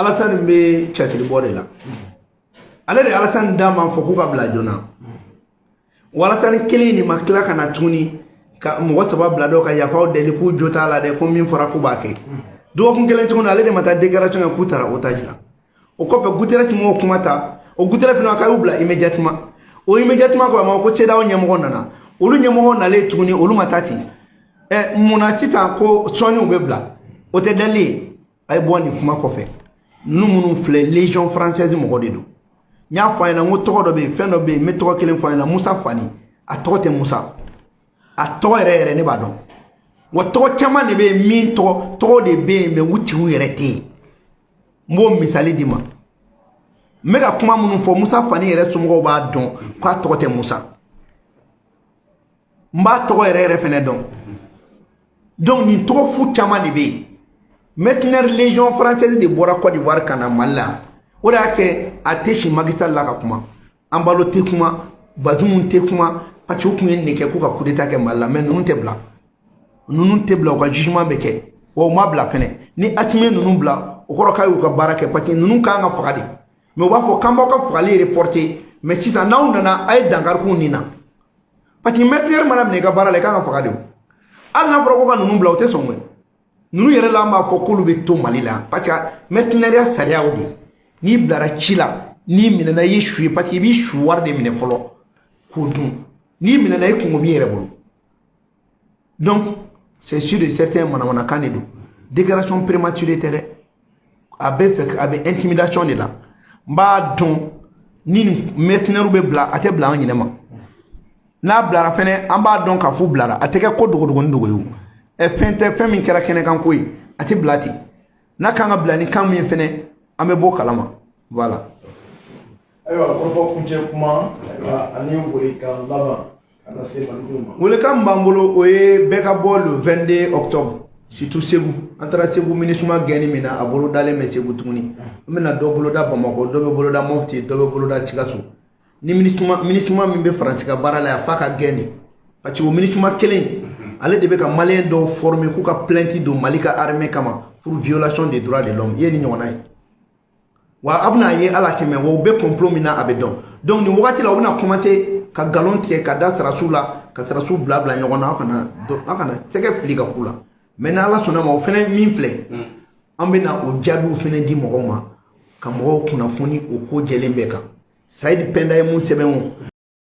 Alassane bɛ cɛtiribɔ de la. Ale de Alassane da ma fɔ k'u ka bila joona. O Alassane kelen de ma tila ka na tuguni ka mɔgɔ saba bila dɔw ka yafaw deli k'u jo t'a la dɛ, ko min fɔra k'u b'a kɛ. Dɔgɔkun kelen tuguni, ale de ma taa déclaration kɛ k'u taara otage la. O kɔfɛ, Guterres m'o kuma ta. O Guterres fana k'a y'u bila immédiatement. O immédiatement ko a ma ko CEDEAO ɲɛmɔgɔ nana. Olu ɲɛmɔgɔ nalen tuguni, olu ma taa ten. Ɛ, munna sisan ko sɔɔniw bɛ bila? O tɛ dali ye. A ye bɔ nin kuma kɔfɛ. Ninnu minnu filɛ, Légion française mɔgɔ de don. N y'a fɔ a ɲɛna n ko tɔgɔ dɔ bɛ yen, fɛn dɔ bɛ yen. N bɛ tɔgɔ kelen fɔ a ɲɛna: Musa Fani. A tɔgɔ tɛ Musa, a tɔgɔ yɛrɛ yɛrɛ, ne b'a dɔn. Wa tɔgɔ caman de bɛ yen min tɔgɔ tɔgɔ de bɛ yen, mɛ u tigiw yɛrɛ tɛ yen. N b'o misali di ma. N bɛ ka kuma minnu fɔ, Musa Fani yɛrɛ somɔgɔw b'a dɔn k'a tɔgɔ tɛ Musa. N b'a tɔgɔ yɛrɛ yɛrɛ fɛnɛ dɔn. Donc nin tɔgɔ fu caman de bɛ yen. Mercenaire Légion française de bɔra Côte d'Ivoire ka na Mali la. O de y'a kɛ a tɛ si Macky Sall la ka kuma, Embalo tɛ kuma, Bazoum tɛ kuma, parce que u tun ye nin de kɛ k'u ka coup d'état kɛ Mali la. Mais ninnu tɛ bila, ninnu tɛ bila. U ka jugement bɛ kɛ wa u ma bila fɛnɛ. Ni Assimi ye ninnu bila, o kɔrɔ k'a y'u ka baara kɛ, parce que ninnu kan ka faga de. Mais u b'a fɔ k'an b'aw ka fagali reporter, mais sisan n'aw nana, a ye dankari k'u nin na, parce que mercenaire mana minɛ i ka baara la, i kan ka faga de. O hali n'a fɔra ko ka ninnu bila, o tɛ sɔn koyi. Ninnu yɛrɛ la, an b'a fɔ k'olu bɛ to Mali la, parce que mercenaire sariya o de n'i bilara ci la, n'i minɛna, i ye su ye, parce que i b'i su wari de minɛ fɔlɔ k'o dun. N'i minɛna, i kungo b'i yɛrɛ bolo. Donc c'est sûr et certain, manamanakan de don. Déclaration prématurée tɛ dɛ. A bɛ fɛ, a bɛ intimidation de la. N b'a dɔn ni nin mercenaire bɛ bila, a tɛ bila an ɲinɛ ma. N'a bilara fɛnɛ, an b'a dɔn k'a fɔ bilara. A tɛ kɛ ko dogodogonin dogo ye. O ɛ, fɛn tɛ, fɛn min kɛra kɛnɛkan ko ye, a tɛ bila ten. N'a kan ka bila ni kan min ye fɛnɛ, an bɛ bɔ kalama. Voilà. Ayiwa, kɔrɔfɔ kuncɛ kuma, ayiwa, ani welekan laban ka na se malidenw ma. Welekan min b'an bolo, o ye bɛɛ ka bɔ le 22 octobre, surtout Segu. An taara Segu MINUSMA gɛnni min na, a bolo dalen bɛ Segu tuguni. An bɛna dɔ boloda Bamakɔ, dɔ bɛ boloda Mopti, dɔ bɛ boloda Sikaso. Ni MINUSMA, MINUSMA min bɛ Faransi ka baara la yan, f'a ka gɛn de, parce que o MINUSMA kelen, ale de bɛ ka Malien dɔw former k'u ka plainte don Mali ka armée kama pour violation des droits de l'homme. I ye nin ɲɔgɔnna ye wa? A bɛna ye ala kɛmɛ wa, u bɛ complot min na, a bɛ dɔn. Donc nin wagati la, u bɛna commencer ka nkalon tigɛ ka da sarasiw la, ka sarasiw bila bila ɲɔgɔn na. Aw kana sɛgɛ fili ka k'u la. Mais ni Ala sɔnna ma, o fɛnɛ min filɛ, an bɛna o jaabiw fɛnɛ di mɔgɔw ma, ka mɔgɔw kunnafoni o ko jɛlen bɛɛ kan. Sayidi Pɛnda ye mun sɛbɛn o